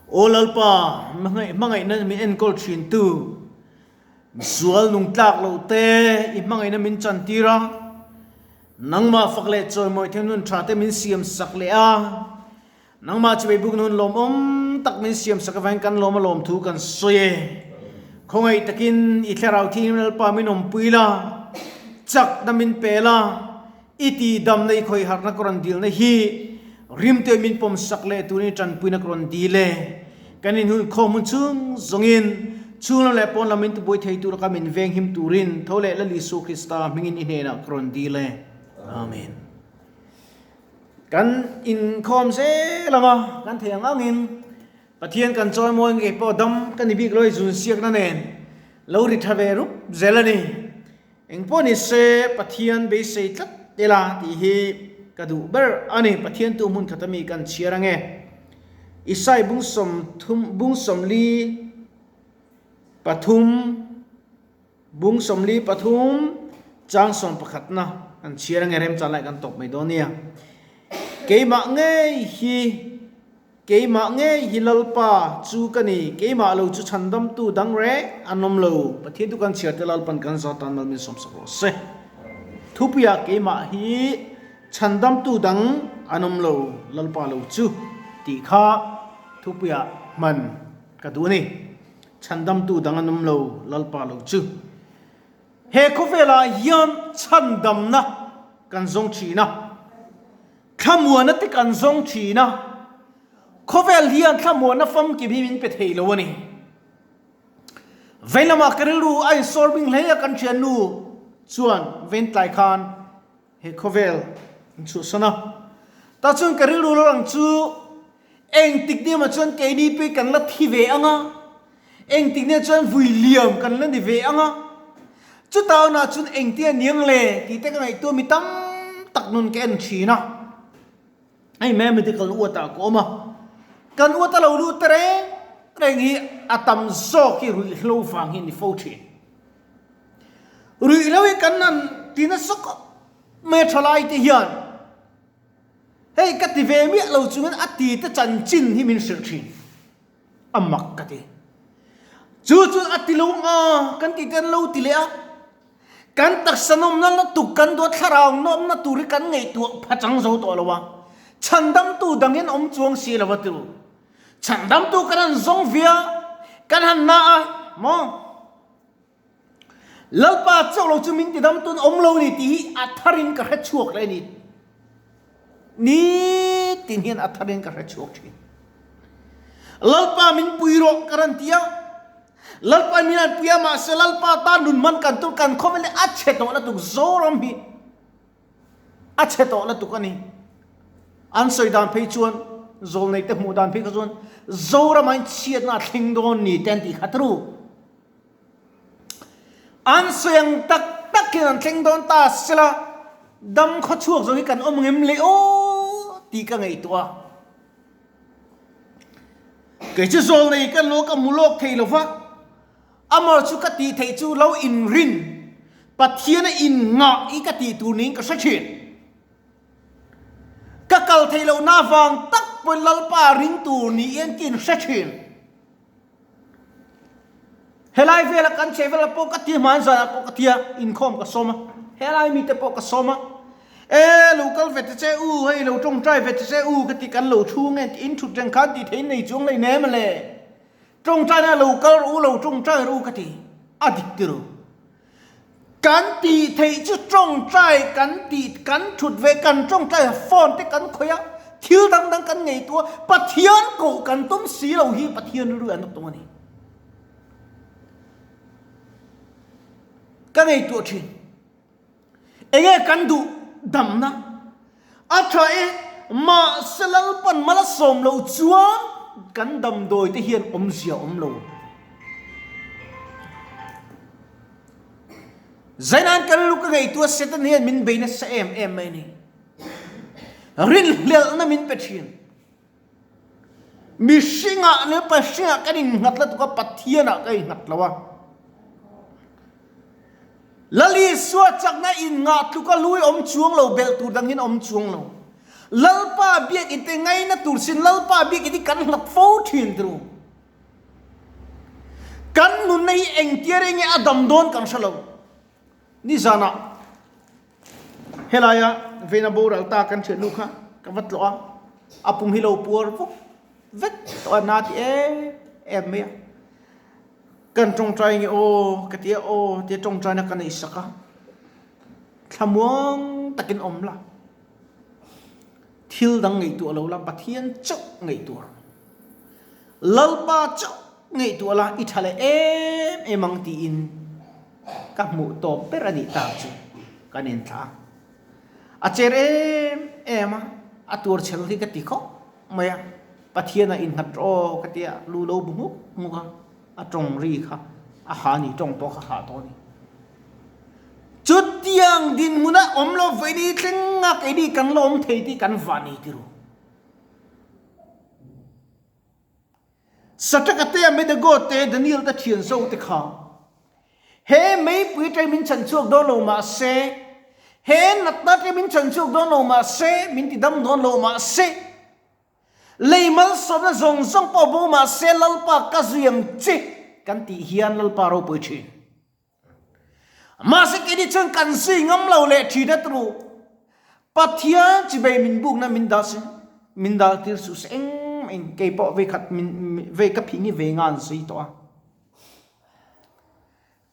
Aw Lalpa, hmangaihna min enkawl thintu, misual nung tlak loh te i hmangaihna min chantir a, nangmah fak leh chawimawi thei nun tha te min siam sak leh a, nangmah chawei buk nun lawmawm tak min siam sak avangin kan lawm a lawmthu kan sawi e. Khawngaih takin i thlarau thianghlim Lalpa min awmpui la, chakna min pe la, I tih damna i khawih harhna ka rawn dilna hi rimte min pawm sak leh turin i tanpuina ka rawn dil e. Kan inhunkhawm hun chhung zawngin chhunglam leh pawn lam min tibuai thei tur laka min venghim turin tho leh Lal Isua Krista hmingin i hnenah ka rawn dil e. Amen. Kan inkhawm zel ang a, kan thei ang angin Pathian kan chawimawi ngei pawh dam ka ni bik lo i zunsiakna nen lo ri tha ve rup zel a ni. Engpawh ni se Pathian beisei tlat ila tih hi ka duh ber a ni. Pathian tu hmun khat ami kan chhiar ange. Isai bung sawmthum bung sawmli pathum bung sawmli pathum chang sawm pakhatna kan chhiar ange remchan lai kan tawp mai dawn nia. Keimah ngei hi. Keimah ngei hi Lalpa chu ka ni, keimah lo chu chhandamtu dang reng an awm lo. Pathian tu kan chhiar te Lalpan kan za tan mal min sawmsak rawh se. Thupuiah keimah hi chhandamtu dang an awm lo, Lalpa lo chu tih kha thupuiah hman ka duh a ni. Chhandamtu dang an awm lo, Lalpa lo chu. He khawvelah hian chhandamna kan zawng thin a. Thlamuana te kan zawng thin a, khawvel hian thlamuana famkim hi min pe thei lo a ni. Vei lamah ka rilru a insawr bing hle a kan thiannu chuan ventlai khan he khawvel an chhuahsan a. Tah chuan ka rilru lo lang chu engtik ni emaw chuan keini pawh kan la thi ve ang a, engtik ni ah chuan vui liam kan la ni ve ang a, chutah hunah chuan engtia niang le tih te ka ngaihtuah mi tam tak nun ka en thin a, hei mai medical uat ah ka awm a, kan uat a lo lut ta reng reng hi a tam zawk hi ruihhlo vang hi a ni fo thin. Ruihhlo hi kan han ti nasa khawp mai a thalai te hian. Hei ka ti ve miah lo chungin a ti te chanchin hi min hrilh thin. A mak ka ti. Chu chu a ti lo nga kan tih te an lo ti leh a. Kan taksa nawmna la tuk kan duat thlarau nawmna tur hi kan ngaihtuah pha chang zo tawh lo a. Chhandamtu dangin awm chuang si lo a ti ru. Chhandamtu kan han zawng via, kan han na a maw? Lalpa chauh lo chu min ti dam tun awm lo ni tih hi a tharin ka hre chhuak leh a ni. Nitin hian a tharin ka hre chhuak thin. Lalpa min pui rawh ka rawn ti a. Lalpa min han pui a mahse Lalpa tan nun man kan tur kan khawvel hi a chhe tawh lutuk Zoram hi a chhe tawh lutuk a ni. An sawi dan phei chuan zawlnei te hmuh dan phei kha chuan Zoram ah hian chhiatna a thleng dawn ni te an tih khat ru. An sawi ang tak tak hian an thleng dawn ta sela, dam khaw chhuak zawng hi kan awm ngem le aw tih ka ngaihtuah a. Kei chu zawl nei ka lo ka mu lawk thei lo va, amah chu ka tih theih chu lo inrin, Pathiana inngah hi ka tih tur niin ka hre thin. Ka kal theih lohna avang tak pawhin Lalpa ring tur niin ka inhre thin. Helai vela kan chei vela pawh ka ti hman zanah pawh ka ti a, inkhawm ka sawm a, helai mite pawh ka sawm a, e lo kal ve ta che u, hei lo tawngtai ve ta che u ka ti kan lo thu nge tiin thut reng khan tih theih nei chuang lei nem le, tawngtaina lo kal rawh u, lo tawngtai rawh u ka ti, a dik tiro. Kan tih theih chu tawngtai kan tih kan thut ve kan tawngtai phone te kan khawih a, thil dang dang kan ngaihtuah a, Pathian koh kan tum si lo hi Pathian rilru an tum a ni. Ka ngaihtuah thin. Enge kan duh damna a tha e mahse Lalpan mal a sawm loh chuan kan damdawi te hian awmzia awm lo. Zainan kan lu ka ngaihtuah Satan hian min bei nasa em em mai a ni. Rinhlelhna min pe thin. Mihringah leh Pahringah kan innghat la tuk a, Pathianah ka innghat lo a. Lal Isua chakna inngah tluka lui awm chuang lo, belh tur dang hian awm chuang lo. Lalpa biakinn te ngaina tur sin Lalpa biakinn hi kan hlat fo thin turu. Kan nunna hi engtia reng nge a dam dawn kan hre lo. Nizanah helaia Vena boral ta kan thiannu kha ka va tlawh a, a pum hi lo puar vuk vek tawh a, na ti em em mai a. Kan tawngtai nge aw ka ti a, aw tia tawngtaina ka neih sak a, thlamuang takin awm la, thil dang ngaihtuah lo la, Pathian chauh ngaihtuah rawh. Lalpa chauh ngaihtuah la i tha leh em em ang tiin ka hmuh tawp ber a nih tak chu ka nen thla a. A cher em em a, a tuar chhel hi ka ti khawp mai a, Pathian ah innghat rawh aw ka tia lu lo bu nghuk nghuk a, a tawng ri kha a ha ni tawng pawh kha hah tawh a ni. Chutiang dinhmun a awm lo vaini thleng a keini kan la awm thei tih kan vah ni ti ru. Sataka te Abednego te Daniel te thian zo te kha he meipui ṭe min chhan chhuak dawn lo mah se, he natna ṭe min chhan chhuak dawn lo mah se, min ti dam dawn lo mah se, lei malsawmna zawng zawng pawh bo mah se Lalpa ka zui ang che kan tih hian Lalpa ropui ṭhin. Mahse keini chuan kan zui ngam lo leh ṭhin a turu. Pathian chibei min bukna min dah si, min dal tir suh se engmah in kei pawh vei khat min vei ka phih ni ve nga an zui tawh a.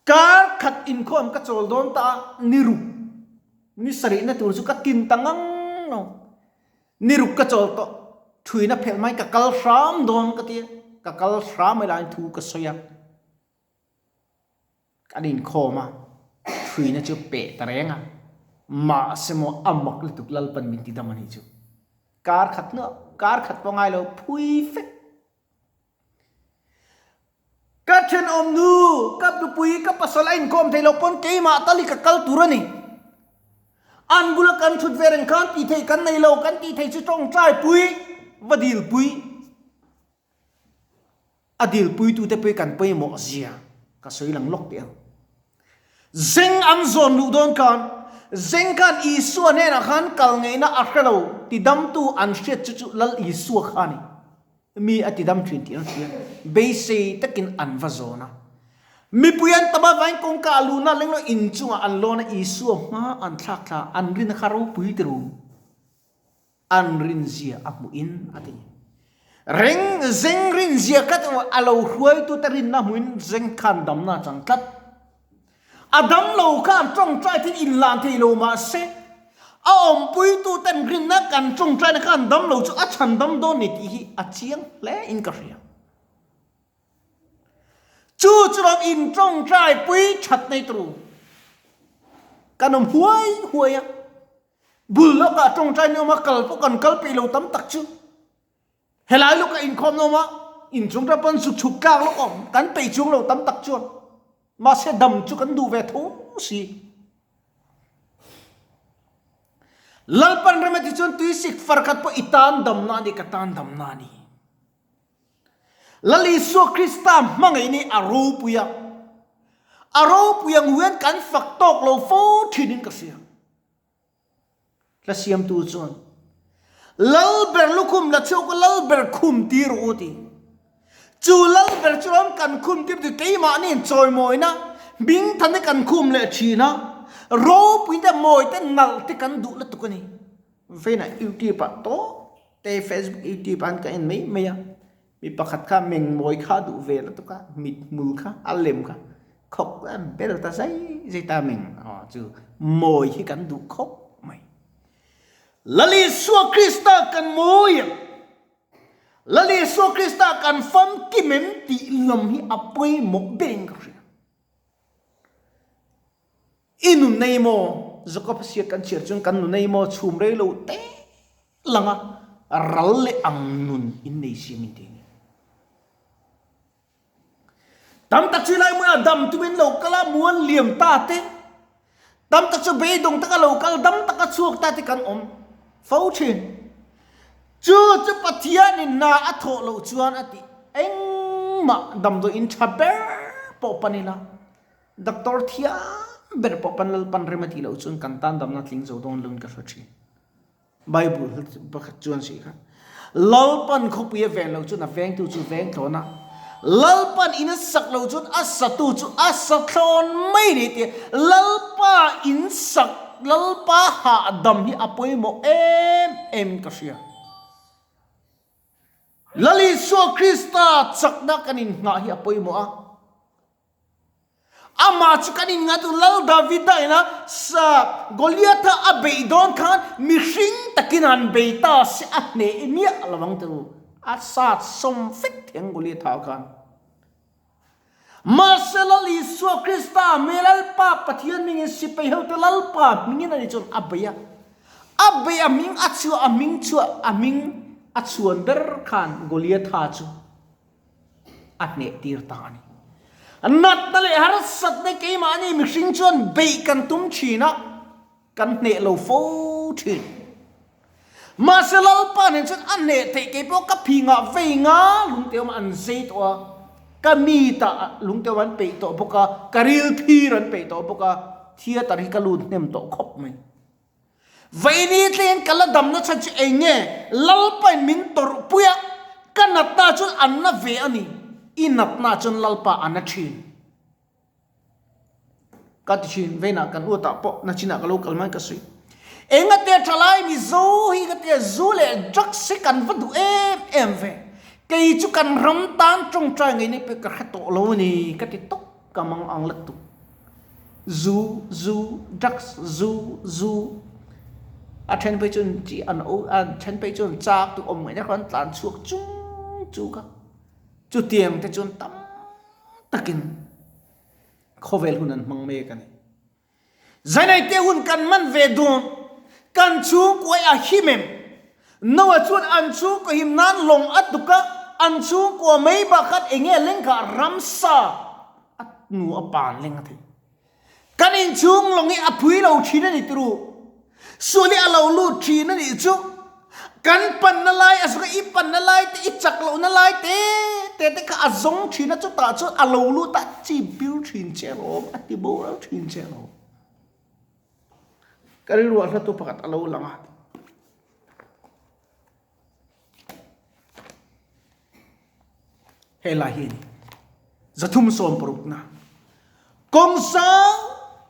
Kar khat inkhawm ka chawl dawn ta a, ni ruk, ni sarihna tur chu ka tin ta ngang lo. Ni ruk ka chawl tawh, ṭhuina phelh mai ka kal hram dawn ka ti a, ka kal hram mai laiin thu ka sawi a. Kan inkhawm a, thruina chu peh ta reng a, mahse maw a mak lutuk Lalpan min ti dam a nih chu. Kar khat hnuah kar khat pawh ngai lo phui fek. Ka thenawm nu, ka nupui, ka pasal a inkhawm thei loh pawn keimah tal hi ka kal tur a ni. An bula kan thut ve reng khan tih theih kan nei lo, kan tih theih chu tawngtai pui, va dil pui. A dilpuitute pawh hi kan pawimawh zia ka sawi lang lawk teh ang. Zeng an zawn luh dawn khan Zeng khan Isua hnenah khan kal ngeihna a hre lo, tidamtu an hriat chu chu Lal Isua kha a ni. Mi a tidam thin tih an hria. Beisei takin an va zawn a. Mipui an tam avangin kawngka a luhna leng lo inchungah an lawn a, Isua hma an thlak thla a, an rin kha ropui ti ru. An rinzia a hmuhin a ti. Reng zeng rinzia kha chu a lo hruaitute rinna hmuhin zeng khan damna a chang tlat. A dam lo khan tawngtai thil inlan thei lo mah se, a awmpuituten rinna kan tawngtaina khan dam lo chu a chhan dam dawn ni tih hi a chiang hle in ka hria. Chu chu ram in tawngtai pui that nei turu kan awm huai huai a. Bul lawkah tawngtai ni awm a, kal pawh kan kal peih lo tam tak chu. Helai lawkah inkhawm na awm a, inchung ta pawn zuk chhuk tlak lawk awm, kan peih chung lo tam tak chuan. Mahse dam chu kan duh ve tho si. Lalpan rem a ti chuan tuisik far khat pawh i tan damna a ni, ka tan damna a ni. Lal Isua Krista hmangaih ni a ropui a, a ropui ang huan kan fak tawk lo fo thin in ka hria. Hla siamtu chuan, Lal ber lukhum la chhuak u, lal ber khum tir rawh u ti. Chu lal ber chu ram kan khum tir ti keimahni in chawimawina hming than te kan khum leh thin a, ropui te mawi te nalh te kan duh lutuk a ni. Vawiinah YouTube ah tawp te Facebook YouTube ah khan ka en mai mai a, mi pakhat kha mengmawi kha a duh ve lutuk a, mithmul kha a lem kha khawk a bel ta zai zai ta meng aw chu mawi hi kan duh khawp mai. Lal Isua Krista kan mawi ang, Lal Isua Krista kan famkim em tih lam hi a pawimawh ber in ka hria. I nun nei maw? Jacob a siat kan chhiar chuan kan nu nei maw? Chhum rei lo te lang a, ral leh ang nun in nei si min ti a ni. Tam tak chu lai hmunah dam tumin lo kal a, mual liam ta te, tam tak chu beidawng taka lo kal, dam taka chhuak ta te kan awm fo thin. Chu chu Pathianin hna a thawh loh chuan a ti engmah damdawiin tha ber pawh pan ila, Doctor thiam ber pawh pan Lalpan rem a tih loh chuan kan tan damna tling zo dawn lo in ka hre thin. Bible pakhat chuan si kha. Lalpan khawpui a ven lo chuan a vengtu chu veng thlawn a, Lalpan in a sak lo chuan a satu chu a sa thlawn mai ni tia Lalpa in sak, Lalpa hahdam hi a pawimawh em em ka hria. Lal Isua Krista chakna kan innghah hi a pawimawh a. Amah chu kan innghah tu Lal Davida ina sa Goliatha a beih dawn khan mihring takin han bei ta se a hneh miah lo ang tilo. A sat sawm vek thei ang Goliatha khan. Mahse Lal Isua Krista hmel Lalpa Pathian hmingin sipai hote Lalpa hmingin ani chuan a bei a. A bei a hming a chhuah a hming chhuah a hming a chhuan ber khan Goliatha chu a hneh tir ta a ni. Natna leh harsatna keimahni mihring chuan beih kan tum thin a, kan hneh lo fo thin. Mahse Lalpa nen chuan a hneh theih kei pawh ka phi ngah vei nga lungte awm an zei tawh a, ka mi tah lungte awm an peih tawh bawk a, ka ril phir an peih tawh bawk a, theatre hi ka lut hnem tawh khawp mai. Vaini thlengin ka la damna chhan chu eng nge? Lalpain min tawrh pui a, ka natna chuan an na ve a ni, i natna chuan Lalpa a na thin. Ka ti thin, veinah kan uatah pawh nachinah ka lo kal mai ka sawi. Engate thalai Mizo hi ka tia zu leh drugs hi kan va duh em em ve. Kei chu kan ram tan tawngtai ngei ni pek ka hre tawh lo a ni ka ti tawp ka mang ang la tuk. Zu, zu, drugs, zu, zu. A then phei chuan chi an o a then phei chuan chak tu awm ngaihna khan tlan chhuak chung chu ka. Chutiang te chuan tam takin khawvel hun an hmang mek a ni. Zainaite hun kan man ve dawn, kan chhungkuai a him em? Noah chuan an chhungkaw him nan lawng a tuk a, an chhungkua mai bakhat eng nge lengkha ramsa a hnu a pan leng a thei. Kan inchhung lawng hi a phui lo thin a ni turu. Sual hi a lo lut thin a nih chu. Kan panna lai a zawng a, i panna lai te, i chak lohna lai te te te kha a zawng thin a, chutah chuan a lo lut a, chi pil thin che alawm, a ti boral thin che alawm. Ka rilruah hlatu pakhat a lo lang a. Helai hi a ni. 360na. Kawng sang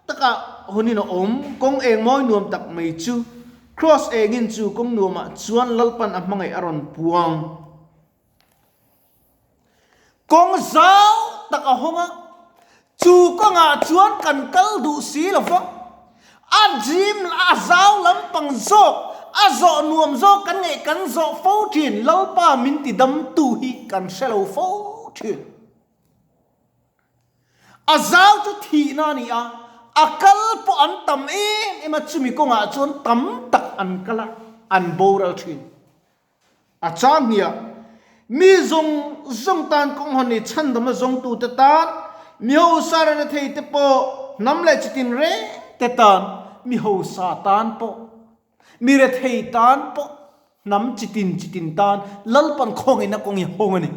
takah hunin a awm, kawng eng mawi nuam tak mai chu Kraws engin chu kawng nuamah chuan Lalpan a hmangaih a rawn puang. Kawng zau tak a hawng a, chu kawngah chuan kan kal duh si lo va, a gym a zau lampang zawk, a zawh nuam zawk kan ngaih kan zawh fo thin, Lalpa min ti damtu hi kan hre lo fo thin. A zau chu thihna a ni a, a kal pawh an tam em em a, chumi kawngah chuan tam tak an kal a, an boral thin. A chang hniah, mi zawng zawng tan kawng hawn ni chhandamna zawngtute tan, mi hausa reng thei te pawh, hnam leh chitin reng te tan, mi hausa tan pawh, mi rethei tan pawh, hnam chitin chitin tan Lalpan khawngaihna kawng hi hawng a ni.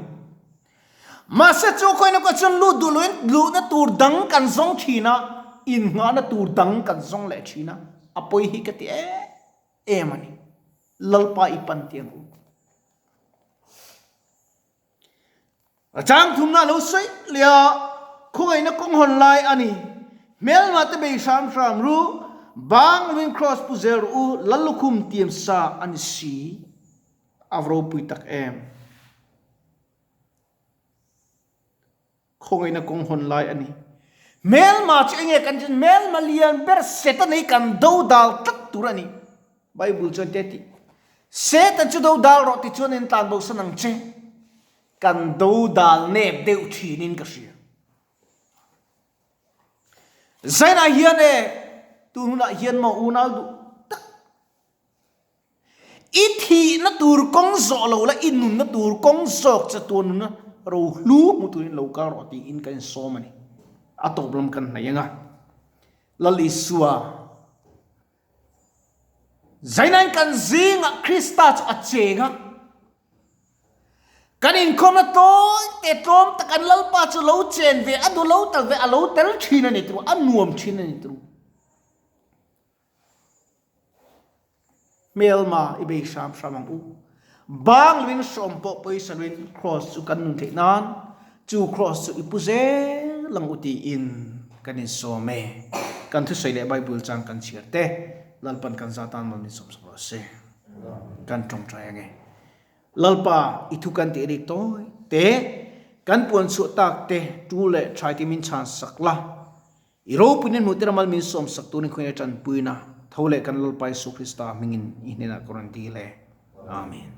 Mahse chu khawngaihna kawng chuan lut duh loin luhna tur dang kan zawng thin a, innghahna tur dang kan zawng leh thin a, a pawi hi ka ti em em a ni. Lalpa i pan tih ang u. A chang thumna a lo sawi leh a, khawngaihna kawng hawn lai a ni. Hmelma te bei hram hram ru, bang lovin kraws pu zel rawh u, Lal lukhum tiam sa a ni si. A va ropui tak em. Khawngaihna kawng hawn lai a ni. Hmelma chu enge kan chin hmelma lian ber Satan hi kan do dal tlat tur a ni. Bible chuan te ti. Satan chu do dal rawh ti chuan in tlan bo san ang che. Kan do dal nep deuh thin in ka hria. Zainah hian e tun hunah hian maw unau duh tak I thihna tur kawng zawh lo la, i nunna tur kawng zawk che tuan nunna rohlu hmu turin lo kal rawh tiin ka insawm a ni. A tawp lam kan hnaih ang a. Lal Isua, Zainain kan zingah Krista chu a cheng a. Kan inkhawmna tawi te tlawm tak an Lalpa chu lo chen ve, a duh lo tal ve, a lo tel thin a ni turu, a nuam thin a ni turu. Hmelma i bei hram hram ang u. Bang lovin hrawm pawh pawisa lovin Kraws chu kan nun theih nan chu Kraws chu i pu zel ang u tiin kan insawm e. Kan thusawi leh Bible chang kan chhiar te Lalpan kan za tan mal min sawm sak rawh se. Kan tawngtai ang e. Lalpa i thu kan tih rik tawi te kan puan chhuah tak te tu leh thaite min chhan sak la. I ropuina hmuh tir a mal min sawm sak turin khawngaih tanpuina tho leh kan Lalpa Isu Krista hmingin i hnenah ka rawn dil e. Amen.